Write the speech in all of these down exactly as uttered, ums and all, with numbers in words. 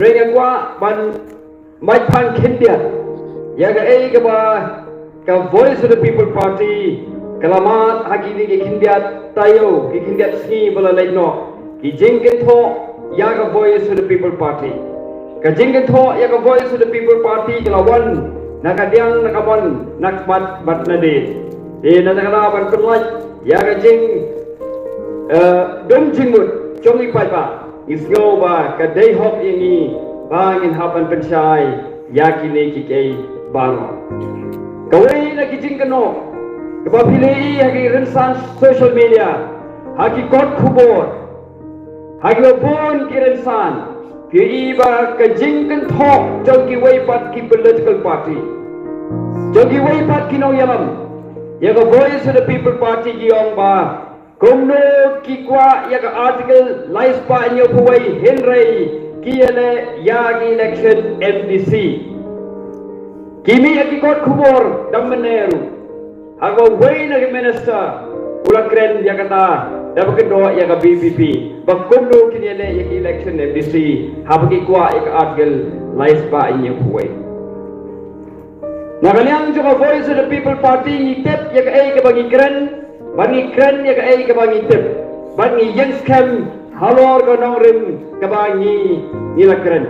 Hynrei nga kwah ban mait phang khyndiat ïa kaei kaba ka Voice of the People Party ka la mad ha kine ki khyndiat taïew, ki khyndiat sngi ba la leit noh, ki jingkynthoh ïa ka Voice of the People Party. Ka jingkynthoh ïa ka Voice of the People Party ka la wan na ka diang na ka mon, na ka mat bad na die. Te na ka daw ban pynlait ïa ka jing, eh, dum jingmut jong i paidbah, ngi sngew ba ka dei hok ïa ngi ba ngin hap ban pynshai ïa kine kiei kiei baroh. Kawei na ki jingkynnoh kaba phi la ïohi ha ki rynsan social media, ha ki kot khubor, ha kiba bun ki rynsan, phi ïohi ba ka jingkynthoh jong kiwei pat ki political party, jong kiwei pat ki nongïalam ïa ka Voice of the People Party ki ong ba kumno ki kwah ïa ka Article lai spah hynñiewphew wei hynrei ki ïaleh ïa ki election M D C. Ki mih ha ki kot khubor da mynne ruh, ha kaba uwei na ki minister u la kren ïa kata da ba kynnoh ïa ka V P P ba kumno kin ïaleh ïa ki election M D C haba ki kwah ïa ka Article lai spah hynñiewphew wei. Na ka liang jong ka Voice of the People Party ngi tip ïa kaei kaba ngi kren, bad ngi kren ïa kaei kaba ngi tip, bad ngi ïeng skhem halor ka nongrim kaba ngi, ngi la kren.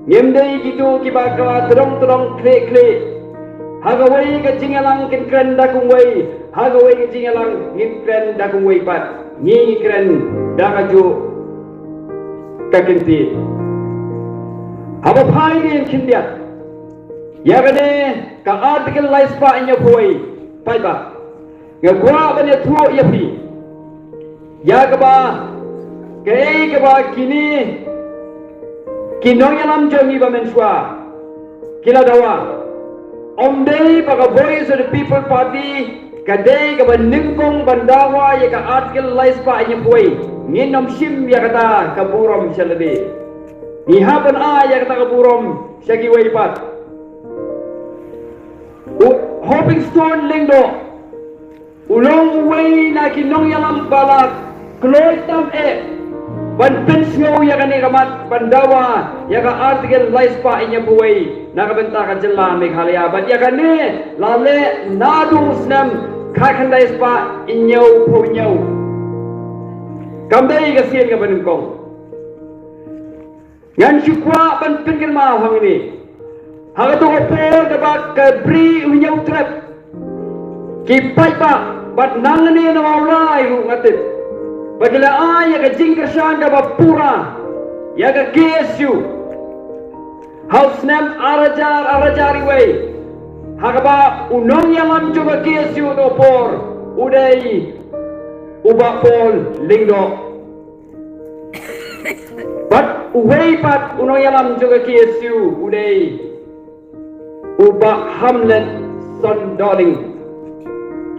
Ngim dei kito kiba kylla tdong tdong khlieh khlieh. Ha kawei ka jingïalang kin kren da kumwei, ha kawei ka jingïalang ngin kren da kumwei pat. Ngi, ngi kren da kajuh ka kyntien. Haba phai ngi ïeng khyndiat ïa kane ka Article lai spah hynñiewphew wei, paidbah, nga kwah ban ïathuh ïa phi ïa kaba, kaei kaba kine ki nongïalam jong ngi ba mynshuwa ki la dawa. Ym dei ba ka Voice of the People Party ka dei kaba nyngkong ban dawa ïa ka Article lai spah hynñiewphew wei. Ngin ym shim ïa kata ka burom sha lade. Ngi hap ban ai ïa kata ka burom sha kiwei pat. U Hopingstone Lyngdoh u long uwei na ki nongïalam ba la kloi tam eh ban pynsngew ïa kane ka mat ban dawa ïa ka Article lai spah hynñiewphew wei na ka bynta ka jylla Meghalaya. Bad ïa kane la leh naduh u snem khatkhyndai spah hynñiewphew hynñiew. Kam dei ka sien kaba nyngkong. Ngan shu kwah ban pynkynmaw hangne, ha kato ka por kaba ka Bri u Hynñiewtrep, ki paidbah bad nangne na Mawlai ruh nga tip ba ki la ai ïa ka jingkyrshan kaba pura ïa ka K S U. Ha u snem ar hajar, ar hajar wei, ha kaba u nongïalam jong ka K S U ha kato ka por u dei u Bah Paul Lyngdoh. Bad uwei pat u nongïalam jong ka K S U u dei u Bah Hamletson Dohling.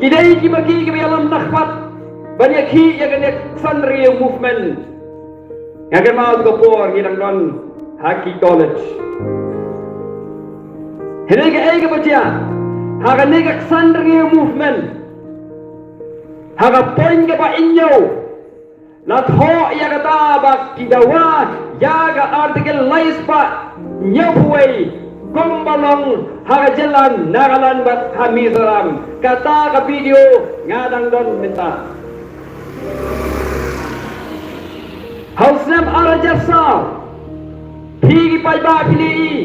Ki dei kiba ki, kiba ïalam nakhmat ban ïakhih ïa kane ka Ksan Rngiew Movement. Nga kynmaw ha kato ka por ngi dang don ha ki college. Hynrei kaei kaba jia ha kane ka Ksan Rngiew Movement, ha ka point kaba hynñiew, la thoh ïa kata ba ki dawa ïa ka Article lai spah hynñiewphew wei kumba long ha ka jylla Nagaland bad ha Mizoram. Kata ka video nga dang don mynta. Ha u snem ar hajar saw, phi ki paidbah phi la ïohi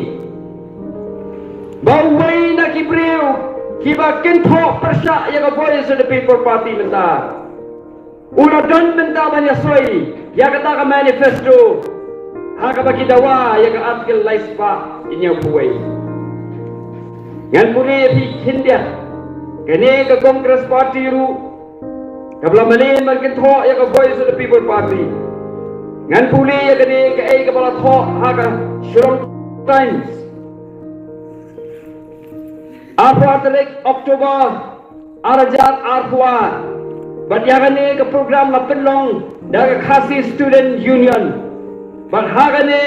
ba uwei na ki briew kiba kynthoh pyrshah ïa ka Voice of the People Party mynta u la don mynta ban ïasoi ïa kata ka manifesto ha kaba ki dawa ïa ka Article lai spah hynñiewphew wei. Ngan pule ïa phi khyndiat, kane ka Congress Party ruh kaba la mlien ban kynthoh ïa ka Voice of the People Party. Ngan pule ïa kane kaei kaba la thoh ha ka Shillong Times. Arphew tarik October ar hajar arphew ar. Bad ïa kane ka program la pynlong da ka Khasi Student Union. Bad ha kane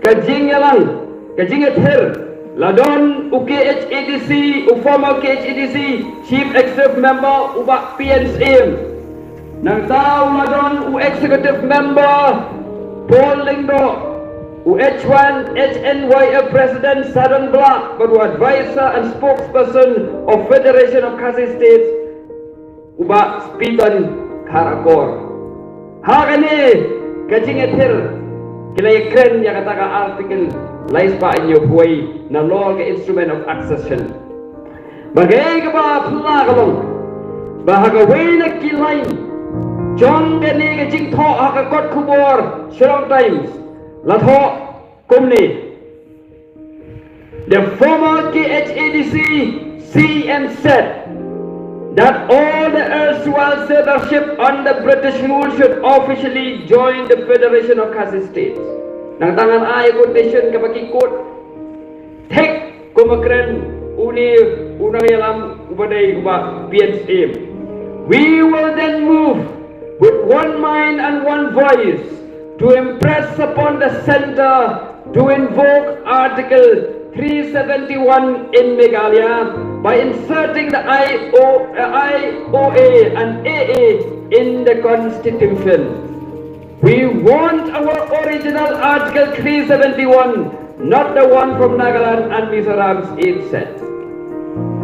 ka jingïalang, ka jingïathir, la don u K H A D C, u former K H A D C Chief Executive Member u Bah P N Syiem. Nangta u la don u Executive Member Paul Lyngdoh, u H one H N Y F President Sadon Blah bad u Advisor and Spokesperson of Federation of Khasi States, u Bah Speedon Kharakor. Ha kane ka jingïathir ki la ïakren ïa kata ka Article lai spah hynñiewphew wei nalor ka Instrument of Accession. Ba kaei kaba phylla ka long ba ha kawei na ki line jong kane ka jingthoh ha ka kot khubor Shillong Times la thoh kumne: The former K H A D C C M said that all the erstwhile Surdarship under British rule should officially join the Federation of Khasi States. Nangta ngan ai quotation kaba ki quote thik kum ba kren une u nongïalam uba dei u Bah P N Syiem. We will then move with one mind and one voice to impress upon the centre to invoke Article three seventy-one in Meghalaya by inserting the I O, uh, I O A and A A in the constitution. We want our original Article three seventy-one, not the one from Nagaland and Mizoram's eight set.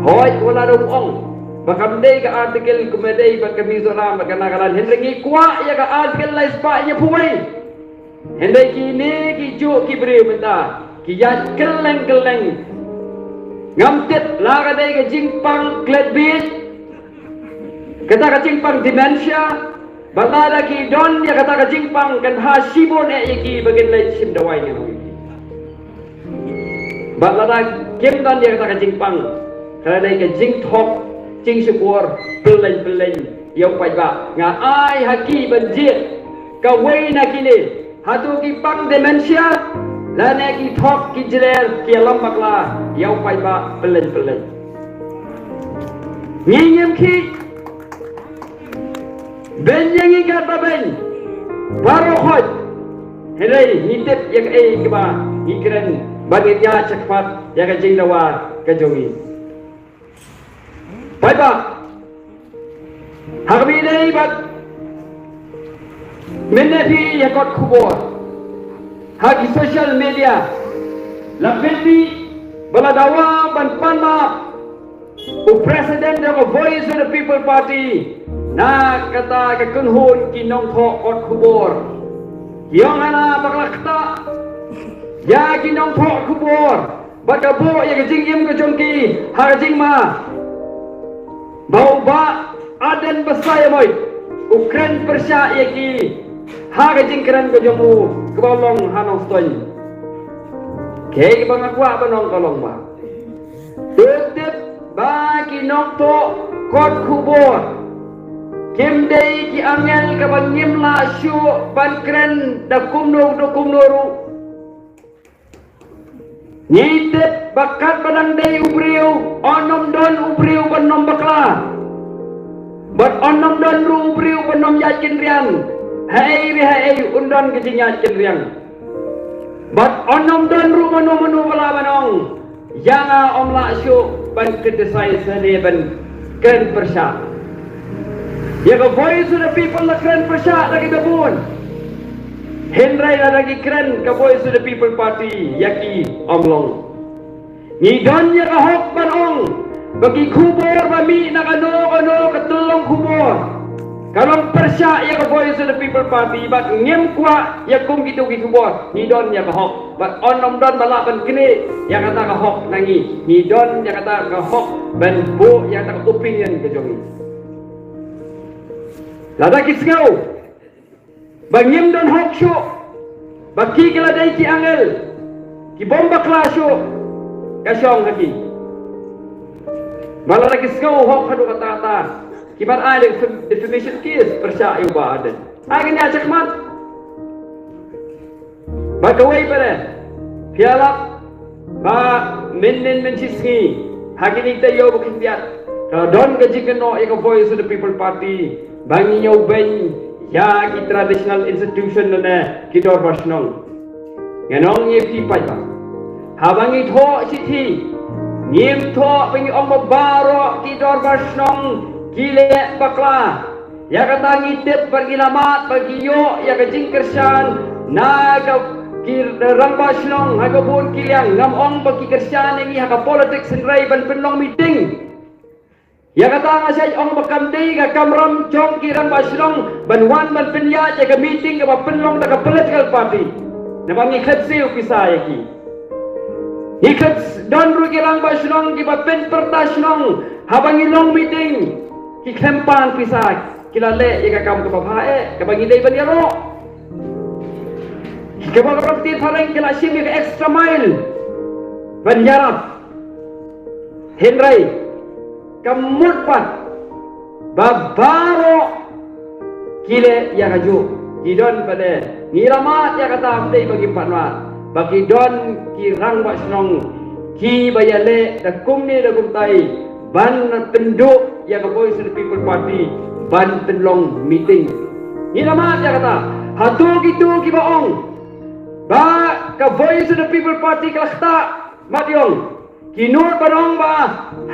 Hooid, wat la da ong ba kam dei ka article kumba dei bad ka Mizoram bad ka Nagaland, hynrei ngi kwah ïa ka Article lai spah hynñiewphew wei. Hynrei kine ki juh ki briew mynta ki ïaid kylleng kylleng. Ngam tip la ka dei ka jingpang klet biej, kata ka jingpang dementia, bad lada ki don ïa kata ka jingpang kan bha shibun eh ïa ki ba kin leit shim dawai ngan ong ïa ki. Bad lada kim don ïa kata ka jingpang, ka la dei ka jingthok jingshukor pyllein pyllein ïa u paidbah. Nga ai ha ki ban jied kawei na kine, hato ki pang dementia lane ki thok ki jler ki ïalam bakla ïa u paidbah pyllein pyllein. Ngi ngim khih beiñ ïa ngi katba beiñ baroh khoit. Hynrei ngi tip ïa kaei kaba ngi kren bad ngi ïaid shakhmat ïa ka jingdawa ka jong ngi. Paidbah, ha kaba ïadei bad mynne phi ïa kot khubor ha ki social media, la pynmih ba la dawa ban pan map u President jong ka Voice of the People Party na kata ka kynhun ki nongthoh kot khubor. Ki ong hana ba ka la ktah ïa ki nongthoh khubor bad ka buh ïa ka jingim ka jong ki ha ka jingma. Ba u Bah Ardent Basaiawmoit u kren pyrshah ïa ki ha ka jingkren ka jong u kaba long ha Nongstoiñ. Kaei kaba nga kwah ban ong ka long ba, to tip ba ki nongthoh kot khubor kim dei ki angel kaba ngim lah shuh ban kren da kumno da kumno ruh. Ngi tip ba katba dang dei u briew, un ym don u briew ban ym bakla. Bad un ym don ruh u briew ban ym ïaid kynriang. Haei re haei un don ka jingïaid kynriang. Bad un ym don ruh mano mano ba lah ban ong ïa nga, ym lah shuh ban criticize ne ban kren pyrshah. Ïa ka Voice of the People la kren pyrshah da kiba bun. Hynrei lada ki kren ka Voice of the People Party ïa ki ym long. Ngi don ïa ka hok ban ong ba ki khubor ba mih na kano kano ka tyllong khubor ka long pyrshah ïa ka Voice of the People Party bad ngim kwah ïa kum kito ki khubor. Ngi don ïa ka hok bad un ym don ba lah ban knieh ïa kata ka hok na ngi. Ngi don ïa kata ka hok ban buh ïa kata ka opinion ka jong ngi. Lada ki sngew ba ngim don hok shuh, ba ki ki la dei ki angel ki bym bakla shuh, ka shong ha ki. Ba lada ki sngew hok haduh katta katta, ki ban ai defam-, defamation case pyrshah ïa u Bah Ardent. Ai kane ha shakhmat. Bad kawei pat, phi ïalap ba mynnin mynshisngi ha kine ki taïew ba khyndiat ka don ka jingkynnoh ïa ka Voice of the People Party ba ngin ïoh beiñ ïa ki traditional institution lane ki dorbar shnong. Ngan ong ïa phi paidbah, haba ngi thoh shithi ngim thoh ba ngi ong ba baroh ki dorbar shnong ki leh bakla. Ïa kata ngi tip ba ngi la mad ba ngi ïoh ïa ka jingkyrshan na ka Ki rangbah shnong ha ka bun ki liang, ngam ong ba ki kyrshan ïa ngi ha ka politics, hynrei ban pynlong meeting, ïa kata nga shait ong ba kam dei ka kamram jong ki rangbah shnong ban wan ban pynïaid ïa ka meeting kaba pynlong da ka political party. Namar ngi khlem siew pisa ïa ki. Ngi khlem don ruh ki rangbah shnong kiba pynpyrta shnong haba ngi long meeting. Ki khlem pan pisa, ki la leh ïa ka kam kaba bha eh, kaba ngi dei ban ïaroh. Kaba ka roti phareng ki la shim ïa ka extra mile ban ïarap. Hynrei ka mut pat ba baroh ki leh ïa kajuh. Ki don pat de, ngi la mad ïa kata, ym dei ba ngim pat mad, ba ki don ki rangbah shnong kiba ïaleh da kumne da kumtai ban pynduh ïa ka Voice of the People Party ban pynlong meeting. Ngi la mad ïa kata. Hato kito kiba ong ba ka Voice of the People Party ka la ktah, mat ïong. Ki nud ban ong ba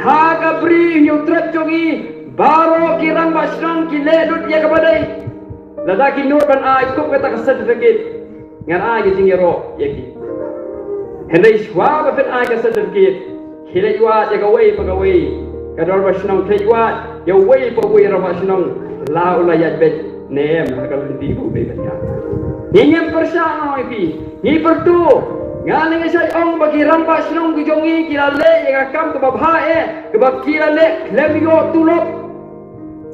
ha ka Bri Hynñiewtrep jong ngi baroh ki rangbah shnong ki leh lut ïa kaba dei. Lada ki nud ban ai kup kata ka certificate, ngan ai ka jingïaroh ïa ki. Hynrei shuwa ba phin ai ka certificate, khie leit wad ïa kawei pa kawei ka dorbar shnong, khie leit wad ïa uwei pa uwei rangbah shnong, la u la ïaid beit ne em ha ka lynti ba u dei ban ïaid. Ngi ngim pyrshah, nga ong ïa phi. Ngi pyrto. Nga ne nga shait ong ba ki rangbah shnong ki jong ngi ki la leh ïa ka kam kaba bha eh, kaba ki la leh khlem ïoh tulop.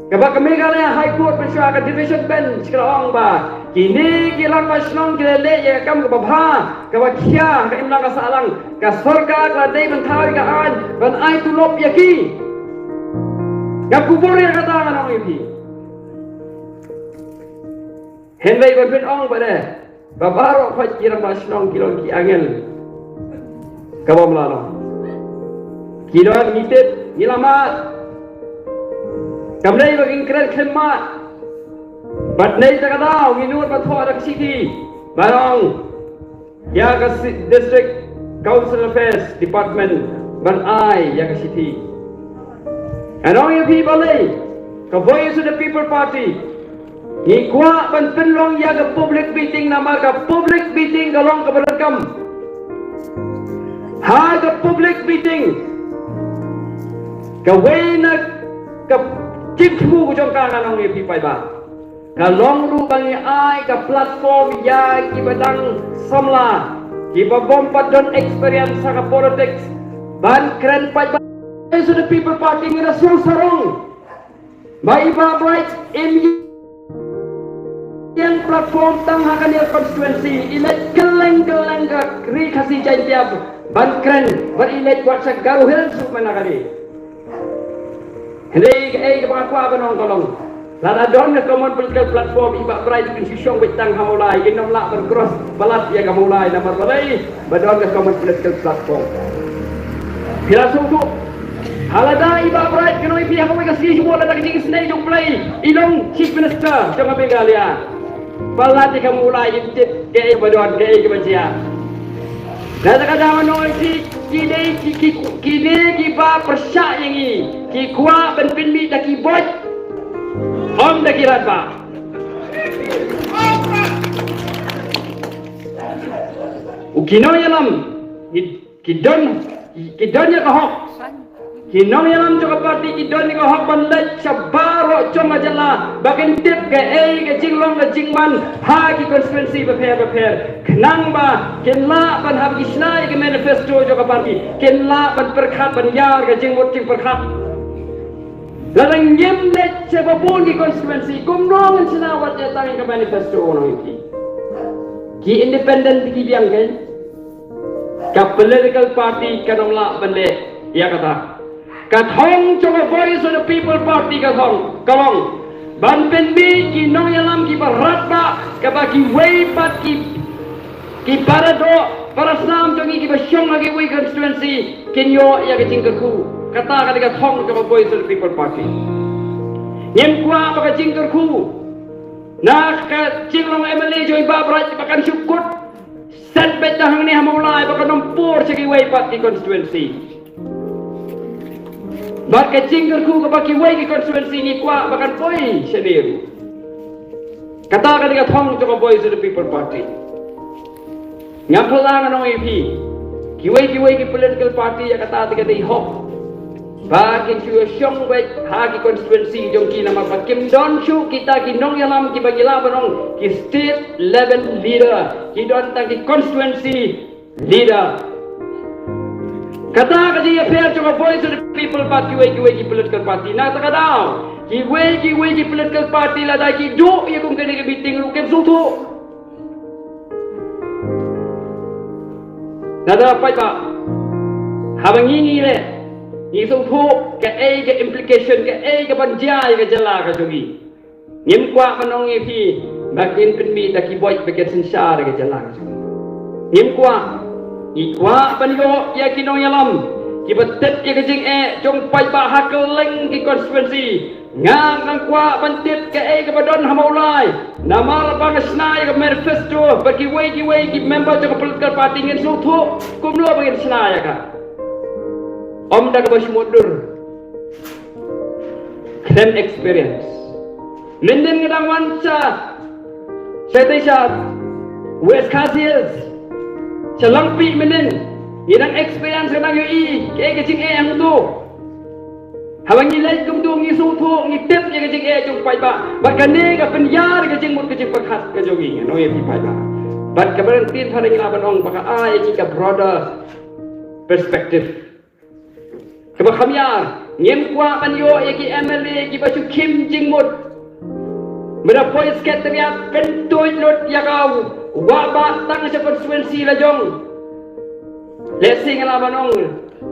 Kaba ka Meghalaya High Court mynshuwa ka Division Bench ka la ong ba kine ki rangbah shnong ki la leh ïa ka kam kaba bha, kaba khia ha ka imlang ka sahlang. Ka sorkar ka la dei ban thaw ïa ka aiñ ban ai tulop ïa ki. Nga kubur ïa kata, nga ong ïa phi. Hynrei ban pynong ba de ba baroh khoit ki rangbah shnong ki long ki angel, ka bym lah long. Ki long, ngi tip, ngi la mad. Kam dei ba ngin kren khlem mad. Bad nangta ka daw ngi nud ban thoh da ka shithi ba long ïa ka si-, District Council Affairs Department ban ai ïa ka shithi. Ngan ong ïa phi balei ka Voice of the People Party ngi kwah ban pynlong ïa ka public meeting, namar ka public meeting ka long kaba donkam. Ha ka public meeting, kawei na ka jingthmu ka jong ka, ngan ong ïa phi paidbah, ka long ruh ba ngi ai ka platform ïa kiba dang samla, kiba bym pat don experience ha ka politics, ban kren paidbah. Voice of the People Party ngi da sngewsarong ba i Bah Bright im ïeng platform tang ha kane ka constituency, i leit kylleng kylleng ka Ri Khasi Jaiñtia ban kren, bad i leit wat sha Garo Hills ruh mynta ka dei. Hynrei kaei kaba nga kwah ban ong ka long, lada don ka common political platform, i Bah Bright u kin shu shong beit tang ha Mawlai, in ym lah ban cross palat ïa ka Mawlai, namar balei? Ba don ka common political platform. Phi la sngewthuh? Ha lada i Bah Bright, kano i phi ha kawei ka sngi shuh lada ka jingsnei jong U Blei i long Chief Minister jong ka Meghalaya, palat ïa ka Mawlai, ym tip kaei ba don, kaei ba jia. Lada ka daw ngi ki, ki dei ki, ki, kine kiba pyrshah ïa ngi ki kwah ban pynmih da ki vote, ym da ki rangbah. U ki nongïalam, ki, ki don, ki don ïa ka hok. Ki nongïalam jong ka party ki don ïa ka hok ban leit sha baroh jong ka jylla ba kin tip kaei ka jinglong ka jingman ha ki constituency bapher bapher. Khnang ba kin lah ban hap ki shna ïa ka manifesto jong ka party, kin lah ban pyrkhat ban ïar ka jingmut jingpyrkhat. Lada ngim leit sha ba bun ki constituency, kumno ngin shna wat ïa tang ka manifesto, ngan ong ïa phi. Ki independent ki biang kein. Ka political party kan ym lah ban leh ïa kata. Ka thong jong ka Voice of the People Party ka thong, ka long ban pynmih ki nongïalam kiba radbah, kaba kiwei pat ki Ki para doh, para snam jong ngi kiba shong ha kiwei ki constituency kin ïoh ïa ka jingkyrkhu. Kata ka dei ka thong jong ka Voice of the People Party. Ngim kwah ba ka jingkyrkhu na ka jinglong M L A jong i Bah Bright ba kan shu kut set beit da hangne ha Mawlai, ba kan ym pur sha kiwei pat ki constituency. Bad ka jingkyrkhu kaba kiwei ki constituency ngi kwah ba kan poi sha Nehru. Kata ka dei ka thong jong ka Voice of the People Party. Ngam pula ngan ong ïa phi, kiwei kiwei ki political party ïa kata te ka dei hok ba kin shu shong beit ha ki constituency jong ki, namar ba kim don shuh kita ki nongïalam kiba ngi lah ban ong ki state level leader, ki don tang ki constituency leader. Kata ka jingïapher jong ka Voice of the People bad kiwei kiwei ki political party. Na kata ka daw, kiwei kiwei ki political party lada ki duh ïa kum kane ka meeting ruh kim sngewthuh. Nada paidbah, haba ngi ngi leh, ngi sngewthuh kaei ka implication, kaei kaban jia ïa ka jylla ka jong ngi. Ngim kwah ban ong ïa phi ba kin pynmih da ki voice ba kin synshar ïa ka jylla ka jong ngi. Ngim kwah. Ngi kwah ban ïoh ïa ki nongïalam kiba tip ïa ka jingeh jong paidbah ha kylleng ki constituency. Nga nga kwah ban tip kaei kaba don ha Mawlai. Namar ba nga shna ïa ka manifesto bad kiwei kiwei ki member jong ka political party, ngin sngewthuh kumno ba ngin shna ïa ka. Ym da kaba shu mutdur. Khlem experience. Mynnin nga dang wan sha, sha te sha West Khasi Hills, sha Langpih mynnin. Ngi dang experience, nga dang ïohi kaei ka jingeh hangto. Haba ngi leit kumto ngi sngewthuh, ngi tip ïa ka jingeh jong paidbah. Bad kane ka pynïar ka jingmut ka jingpyrkhat ka jong ngi, ngan ong ïa phi paidbah. Bad kaba ryntih pat ngi lah ban ong ba ka ai ïa ngi ka broader perspective. Kaba kham ïar, ngim kwah ban ïoh ïa ki M L A kiba shu khim jingmut. Ba da poi Secretariat pyntuid lut ïa ka wah bah tang sha constituency la jong. Lehse nga lah ban ong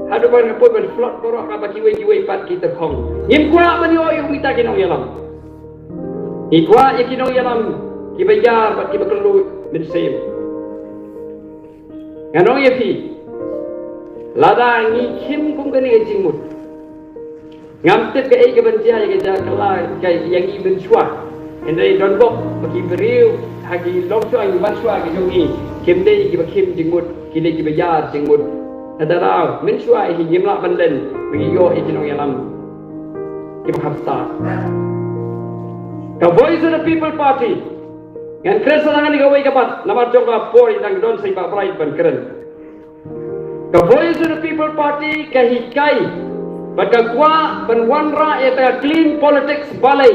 haduh ban nga poi ban float baroh kaba kiwei kiwei pat ki tyrkhong. Ngim kwah ban ïoh ïa kita ki nongïalam. Ngi kwah ïa ki nongïalam kiba ïar bad kiba kylluid mynsiem. Ngan ong ïa phi, lada ngi khim kum kane ka jingmut, ngam tip kaei kaban jia ïa ka jaka la ka ïa ngi mynshuwa. Hynrei don bok ba ki briew ha ki longshuwa, ki manshuwa ki jong ngi, kim dei kiba khim jingmut, ki dei kiba ïar jingmut. Nada daw mynshuwa hi ngim lah ban len ba ngi ïoh ïa ki nongïalam kiba kham stad. Ka Voice of the People Party, ngan kren sa ngan ïa kawei ka mat namar jong ka por i dang don sa i Bah Bright ban kren. Ka Voice of the People Party ka hikai bad ka kwah ban wanrah ïa ka clean politics. Balei?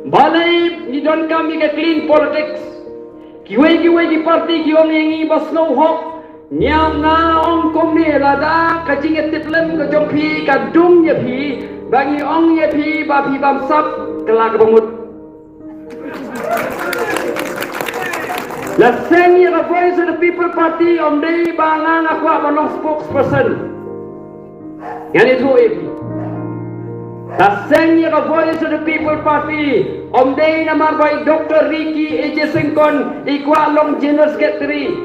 Balei ngi donkam ïa ka clean politics? Kiwei kiwei ki party ki ong ïa ngi ba sngewhok. Ngiam nga ong kumne, lada ka jingïatiplem ka jong phi ka dung ïa phi, ba ngi ong ïa phi ba phi bamsap, ka la kaba mut. La seng ïa ka Voice of the People Party ym dei ba nga nga kwah ban long spokesperson. Ngan ïathuh ïa phi. La seng ïa ka Voice of the People Party ym dei namar ba i Doctor Ricky A J Syngkon i kwah long General Secretary.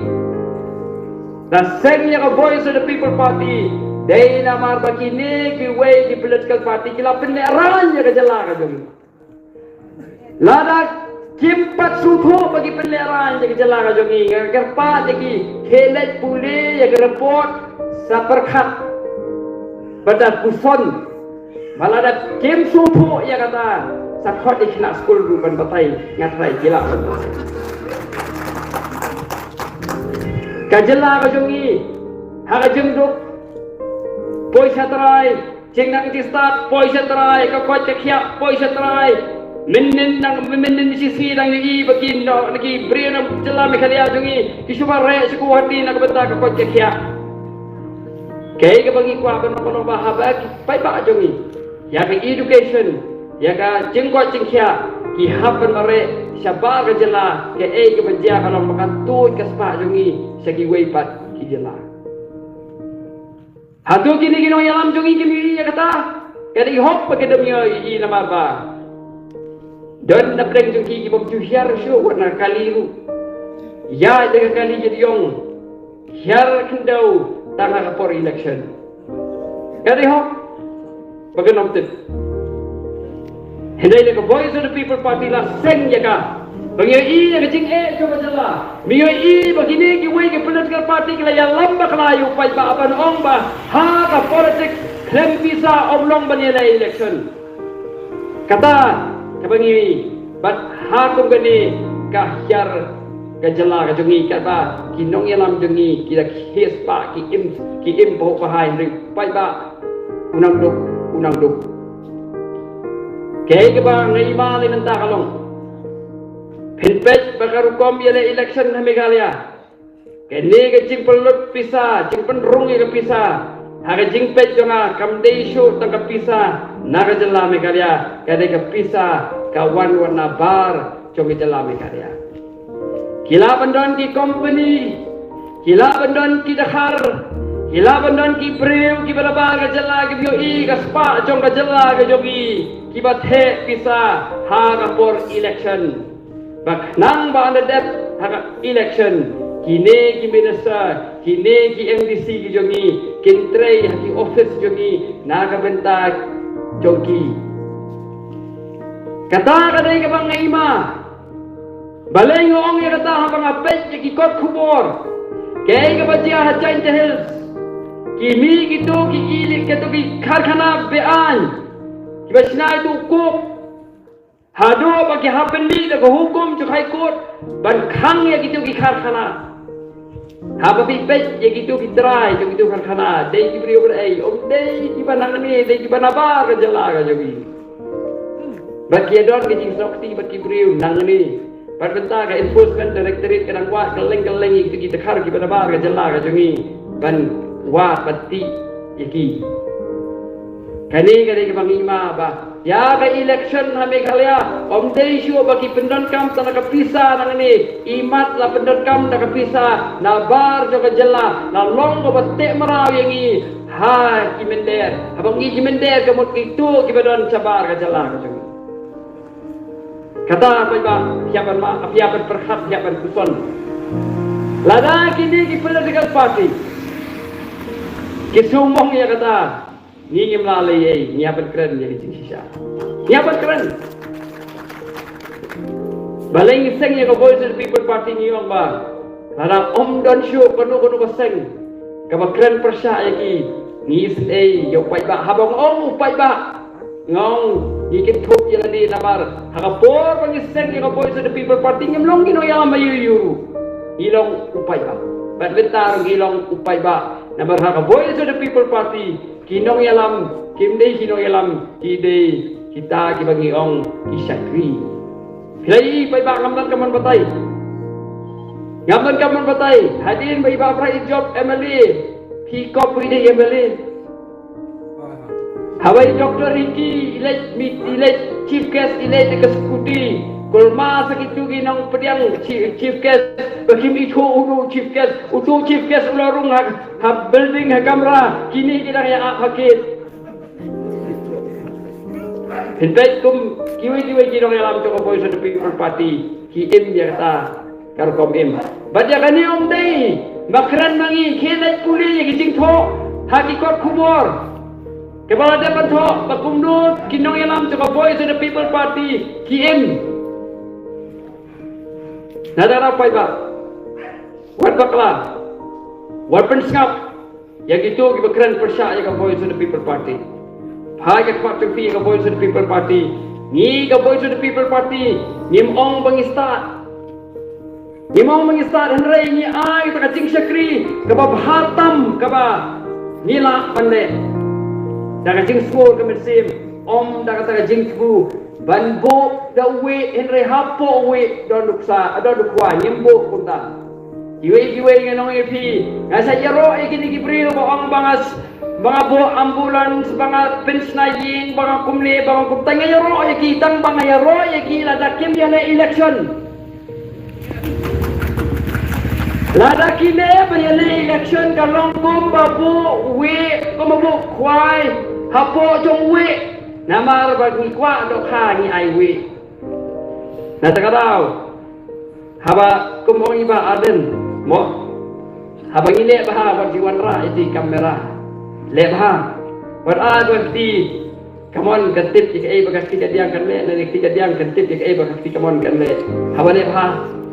La seng ïa ka Voice of the People Party dei namar ba kine kiwei ki political party ki la pynlehrain ïa ka jylla ka jong ngi. Lada kim pat sngewthuh ba ki pynlehrain ïa ka jylla ka jong ngi, nga kyrpad ïa ki, khie leit pule ïa ka report sa pyrkhat bad da puson. Ba lada kim sngewthuh ïa kata, sa khot ïa ki khynnah skul ruh ban batai, nga trai ki lah ban batai. Ka jylla ka jong ngi ha ka jingduk, poi sha trai, jingnang jingstad poi sha trai, ka koit ka khiah poi sha trai. Mynnin nang, mynnin shi sngi dang ïohi ba ki nong, ki briew na jylla Meghalaya jong ngi ki shu mareh sha Guwahati na ka bynta ka koit ka khiah. Kaei kaba ngi kwah ban ong, ban ong ba haba ki paidbah jong ngi, ïa ka education, ïa ka jingkoit jingkhiah, ki hap ban mareh shabar ka jylla, kaei kaba jia ka long ba ka tuid ka spah jong ngi sha kiwei pat ki jylla. Hato kine ki nongïalam jong ngi kim ïohi ïa kata? Ka dei hok ba kim ïohi namar ba don na pdeng jong ki ki bym ju hiar shuh wat na ka kali ruh. Ïa, ïa ka kali jong ngi hiar khyndew tang ha ka por election. Ka dei hok ba kim nym tip. Hynrei da ka Voice of the People Party la seng ïa ka. Ba ngi ïohi ïa ka jingeh jong ka jylla. Ngi ïohi ba kine kiwei ki political party ki la ïalam bakla ïa u paidbah ban ong ba ha ka politics khlem pisa ym long ban ïaleh election. Kata kaba ngi ïohi, bad ha kum kane ka hiar ka jylla ka jong ngi, katba ki nongïalam jong ngi ki da khie spah, ki im, ki im pahuh pahai, hynrei paidbah u nang duk, u nang duk. Kaei kaba nga ïa ma lei mynta ka long, phin peit ba ka rukom ïaleh election ha Meghalaya, kane ka jingpynlut pisa, jingpynrung ïa ka pisa, ha ka jingpeit jong nga kam dei shuh tang ka pisa na ka jylla Meghalaya, ka dei ka pisa ka wan wat na bar jong ka jylla Meghalaya. Ki lah ban don ki company, ki lah ban don ki dkhar, ki lah ban don ki briew kiba na bar ka jylla, kiba ïohi ka spah jong ka jylla ka jong ngi, kiba theh pisa ha ka por election. Ba khnang ba ynda dep ha ka election, kine ki minister, kine ki M D C ki jong ngi kin trei ha ki office jong ngi na ka bynta jong ki. Kata ka dei kaba nga ïa ma. Balei nga ong ïa kata? Haba nga peit ïa ki kot khubor, kaei kaba jia ha Jaintia Hills, ki mih kito ki, kito ki karkhana be-aiñ, kiba shna ïa uto u coke, haduh ba ki hap ban mih da ka hukum jong High Court ban khang ïa kito ki karkhana. Haba phi peit ïa kito ki trai jong kito ki karkhana, dei ki briew ba ei, ym dei kiba nangne, dei kiba na bar ka jylla ka jong ngi. Bad ki ïa don ka jingsngewsih bad ki briew nangne. Bad mynta ka Enforcement Directorate ka dang wad kylleng kylleng ïa kito ki dkhar kiba na bar ka jylla ka jong ngi ban wad ban tih ïa ki. Kane ka dei kaba ngi ïa ma ba ïa ka election ha Meghalaya, ym dei shuh ba ki pyndonkam tang da ka pisa nangne, imat la pyndonkam da ka pisa na bar jong ka jylla, la long kaba teh mraw ïa ngi ha ki mynder. Haba ngi ki mynder ka mut kito kiba don shabar ka jylla ka jong ngi. Kata paidbah, phi hap ban ma, phi hap ban pyrkhat, phi hap ban puson. Lada kine ki political party ki sngewmong ïa kata, ngi ngim lah leh ei, ngi hap ban kren ïa ka jingshisha. Ngi hap ban kren. Balei ngi seng ïa ka Voice of the People Party? Ngi ong ba lada ym don shuh kano kano ka seng kaba kren pyrshah ïa ki, ngi isynei ïa u paidbah. Haba nga ong u paidbah, nga ong ngi kynthup ïa lade namar ha ka por ba ngi seng ïa ka Voice of the People Party ngim long ki nongïalam aiu aiu ruh. Ngi long u paidbah. Bad mynta ruh ngi long u paidbah. Namar ha ka Voice of the People Party ki nongïalam kim dei ki nongïalam, ki dei kita kiba ngi ong ki shakri. Phi la ïohi paidbah, ngam don ka mon batai. Ngam don ka mon batai. Hadien ba i Bah Bright i jop M L A, phi kop ïa i dei M L A. Haba i Doctor Ricky i leit, i leit chief guest, i leit da ka scooty. Kulmar sa kito ki nongpdiang chi-, chief guest, ba kim ithuh uno u chief guest, uto u chief guest u la rung ha, ha building, ha kamra, kine ki dang ïa ap ha gate. Phin peit kum kiwei kiwei ki nongïalam jong ka Voice of the People Party ki im ïa kata ka rukom im. Bad ïa kane ym dei ba kren ma ngi, khie leit pule ïa ki jingthoh ha ki kot khubor. Kiba la dep ban thoh ba kumno ki nongïalam jong ka Voice of the People Party ki im. Na dang paidbah, wat bakla, wat pynsngap ïa kito kiba kren pyrshah ïa ka Voice of the People Party. Phai ka khmat jong phi ïa ka Voice of the People Party. Ngi ka Voice of the People Party ngim ong ba ngi stad. Ngim ong ba ngi stad, hynrei ngi ai kata ka jingshakri kaba bha tam kaba ngi lah ban leh da ka jingsngur ka mynsiem, ym da kata ka jingthmu ban buh da uwei, hynrei hapoh uwei don u ksa, don u khwai, ngim buh kumta. Kiwei kiwei ngan ong ïa phi, nga sa ïaroh ïa kine ki briew ba ong ba nga s-, ba nga buh ambulance, ba nga pynshna ïing, ba nga kumne, ba nga kumta, nga ïaroh ïa ki, tang ba nga ïaroh ïa ki lada kim ïaleh election. Lada kine ba ïaleh election ka long kum ba buh uwei, kum ba buh khwai hapoh jong uwei. Namar ba ngi kwah dohkha ngi ai uwei. Na kata ka daw, haba kum ong i Bah Ardent, mo, haba ngi leh bha wat ju wanrah ïa ki kamera. Leh bha. Wat ai ba kti ka mon kan tip ïa kaei ba ka kti kadiang kan leh, ne ïa ka kti kadiang kan tip ïa kaei ba ka kti ka mon kan leh. Haba leh bha,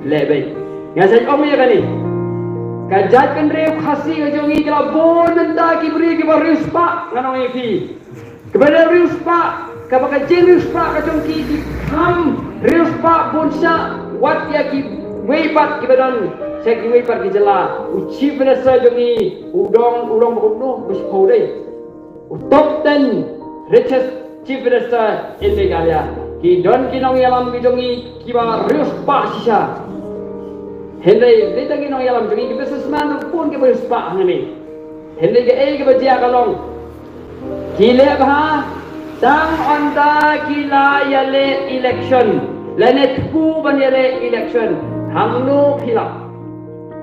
leh beit. Nga sa ong ïa kane, ka jaitbynriew Khasi ka jong ngi ka la bun mynta ki briew kiba riewspah, ngan ong ïa phi. Kaba dei riewspah, kaba ka jingriewspah ka jong ki, ki kham riewspah bun shah wat ïa ki Wei pat kiba don sha kiwei pat ki jylla, u Chief Minister jong ngi u dong, u dong ba kumno, ba shiphew dei. U top ten richest Chief Minister in Meghalaya. Ki don ki nongïalam ki jong ngi kiba riewspah shisha. Hynrei dei tang ki nongïalam jong ngi, ki businessman ruh bun kiba riewspah hangne. Hynrei kaei kaba jia ka long, ki leh bha tang ynda ki la ïaleh election, lane thmu ban ïaleh election. Hangno phi lap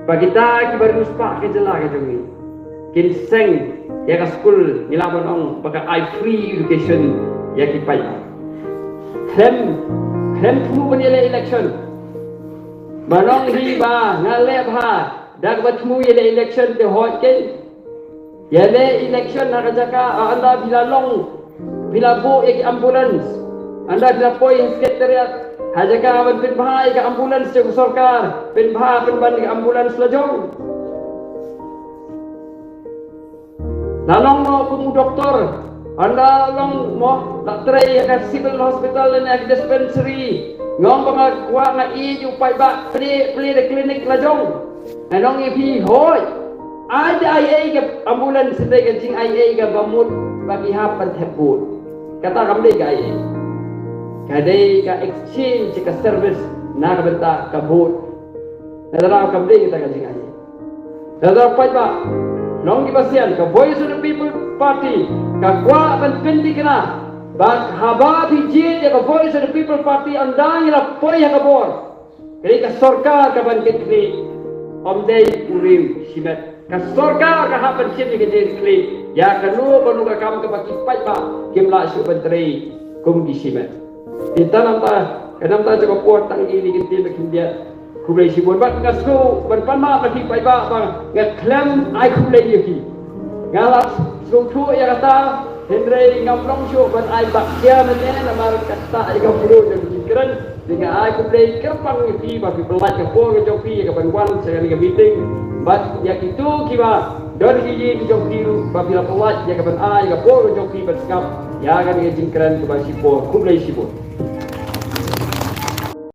ba kita kiba riewspah ka jylla ka jong ngi kin seng ïa ka skul, ngi lah ban ong ba ka ai free education ïa ki paidbah? Khlem, khlem thmu ban ïaleh election. Ban ong hi ba nga leh bha da kaba thmu ïaleh election te hooid keiñ. Ïaleh election ha ka jaka, ah, ynda phi la long, phi la buh ïa ki ambulance, ynda phi la poi ha secretariat, ha jaka ban pynbha ïa ka ambulance jong ka sorkar, pynbha pynban ïa ka ambulance la jong. La long mo kum u doktor, ynda long mo la trei ïa ka civil hospital ne ïa ka dispensary, nga ong ba nga kwah, nga ïeit ïa u paidbah, plie, plie da clinic la jong. Nga ong ïa phi, hooid. Ai te ai ei ka ambulance, te ka jingai ei kaba mut ba ki hap ban thep vote. Kata kam dei ka ai ei. Ka dei ka exchange ka service na ka bynta ka vote. Na ka daw kam dei kata ka jingai ei. Na ka daw paidbah, long kiba sian, ka Voice of the People Party ka kwah ban pynthikna ba haba phi jied ïa ka Voice of the People Party, ynda ngi la poi ha ka bor, ka dei ka sorkar kaban kit khlieh, ym dei u riew shimet. Ka sorkar ka hap ban shim ïa ka jingkit khlieh ïa kano kano ka kam kaba ki paidbah kim lah shuh ban trei kum ki shimet. Te ta namta, ka namta jong ka por tang ine i kyntien ba khyndiat. Khublei shibun bad nga sngewbha ban pan map ïa phi paidbah ba nga khlem ai khublei ïa phi. Nga la sngewthuh ïa kata, hynrei ngam long shuh ban ai bad ïa mynne namar kata ïa ka bru jong ki kren. Te nga ai khublei kyrpang ïa phi ba phi pynlait ka por ka jong phi ïa ka ban wan sha kane ka meeting. Bad ïa kito kiba don ki ïing ki jong phi ruh ba phi la pynlait ïa ka ban ai ïa ka por ka jong phi ban sngap ïa kane ka jingkren kaba shipor. Khublei shibun.